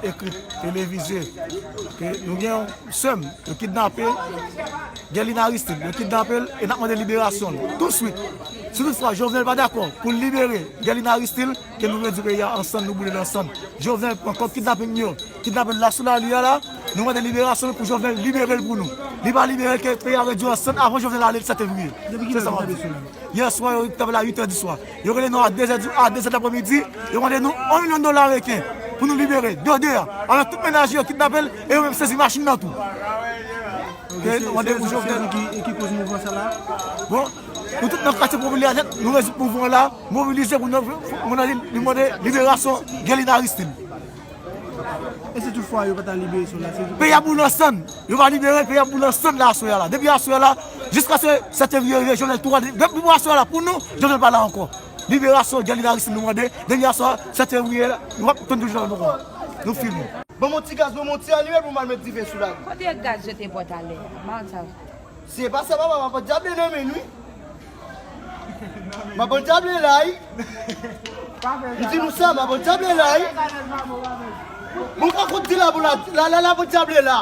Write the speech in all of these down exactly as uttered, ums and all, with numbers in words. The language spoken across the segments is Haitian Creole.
Ekri televize ke nou gen yon sè m, yo kidnape Guerline Aristide, yo kidnape l e n ap mande liberasyon l touswit. Si toutfwa Jovenel pa dakò pou l libere Guerline Aristide, ke nou redwi peyi a ansanm, nou boule l ansanm. Jovenel pran kòb kidnaping yo, kidnape l la sou lari a la, nou mande liberasyon l pou Jovenel libere l pou nou. Li pa libere l, ke peyi a redwi ansanm avan Jovenel ale sèt fevriye. Se sa m ap di. Yè swa, yo t ap la uit è di swa. Yo rele nou a de zè di, a de zè dapremidi, yo mande nou yon milyon dola ameriken pou nou libere Dodé a. Alò, tout mennaj li yo kidnape l e yo menm sezi machin nan tou. Ke nou mande pou Jovenel. Ki, ki koz mouvman sa la? Bon, nou tout nan katye popilè a nèt, nou rezoud mouvman la, mobilize pou nou, pou nou mande liberasyon Guerline Aristide. E si toutfwa yo pa ta libere sou la, se peyi a boule ansanm. Yo va libere l, peyi a boule ansanm la aswè a la. Depi aswè a la, jiskaske sèt fevriye rive, Jovenel tou ale. Depi pou aswè a la, pou nou, Jovenel pa la ankò. Liberasyon Guerline Aristide nou mande. Depi aswè a, sèt fevriye la, nou p ap tann toujou Jovenel ankò. Nou fini. Ban m yon ti gaz, ban m yon ti alimèt pou m al met dife sou la. Kote gaz yo te bò talè a? M pa konn sa. Si e pa sa, papa, m ap pran dyab nan men n wi. M ap pran dyab la wi. M di nou sa, m ap pran dyab la wi. Moun ka kout di la pou la, la, la, la pran dyab la.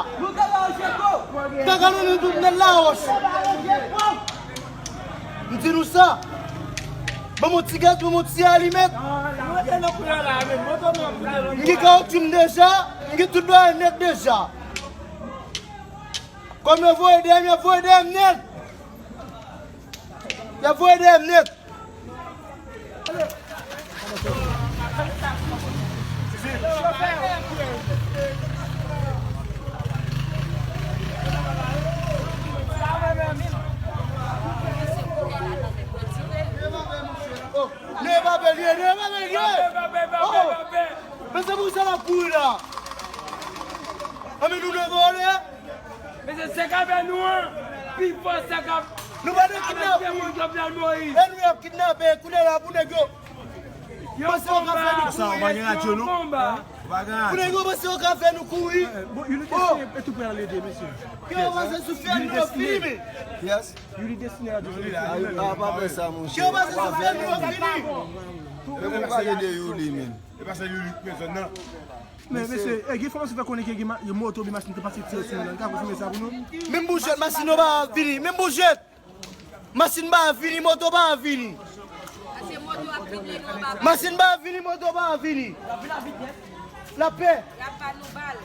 Kaka nou, nou tout nèt la wòch. M di nou sa. Ban m yon ti gaz, ban m yon ti alimèt. M gen kawoutchou m deja, m gen tout bagay nèt deja. Kòm yo voye dèyè m, y ap voye dèyè m nèt. Y ap voye dèyè m nèt. Oh, leve pa pè l ye, leve pa pè l ye. Oh, men se pou sa l ap kouri la. Anben nou leve w lè. Mesye, sa k ap fè nou an, pi fò sa k ap Nou pa nan kidnaping. E nou y ap kidnape, kounye a la pou nèg yo panse yo ka fè nou kouri. Pou nèg yo panse yo ka fè nou kouri. Bon, Youri Destiné tou prè al ede, mesye. Ke yo panse sou fè nou yo fini. Youri Destiné radyo. Ke yo panse sou fè nou yo fini. Men pou pale de Youri menm. E pa sèl Youri k pèsòn nan. Men, mesye, e, gen enfòmasyon fè konnen ke gen ma-, gen moto oubyen machin ki pase tire sou moun nan. Nou ka konfime sa pou nou? Menm boujèt, machin yo pa vini. Menm boujèt! Machin pa vini, moto pa vini. Pase moto ap vini, nou pa vini. Machin pa vini, moto pa vini. Lapè. Y ap ba nou bal.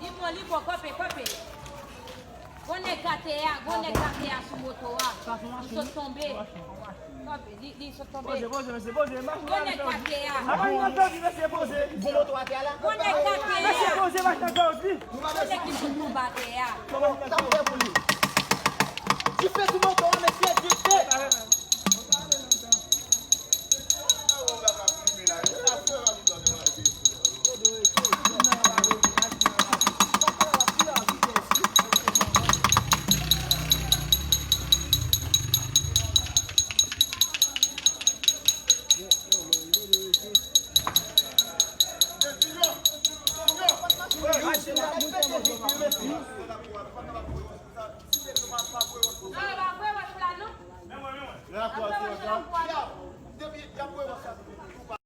Li bon, li bon, kanpe, kanpe. Gon nèg atè a, gon nèg atè a sou moto a. Li sot tonbe. Kanpe, li, li sot tonbe. Poze, poze, mesye, poze. Gon nèg atè a. Gon nèg atè a. Mesye, poze, machin nan pèdi. Gon nèg ki sot tonbe atè a. Dife sou moto a, mesye, dife.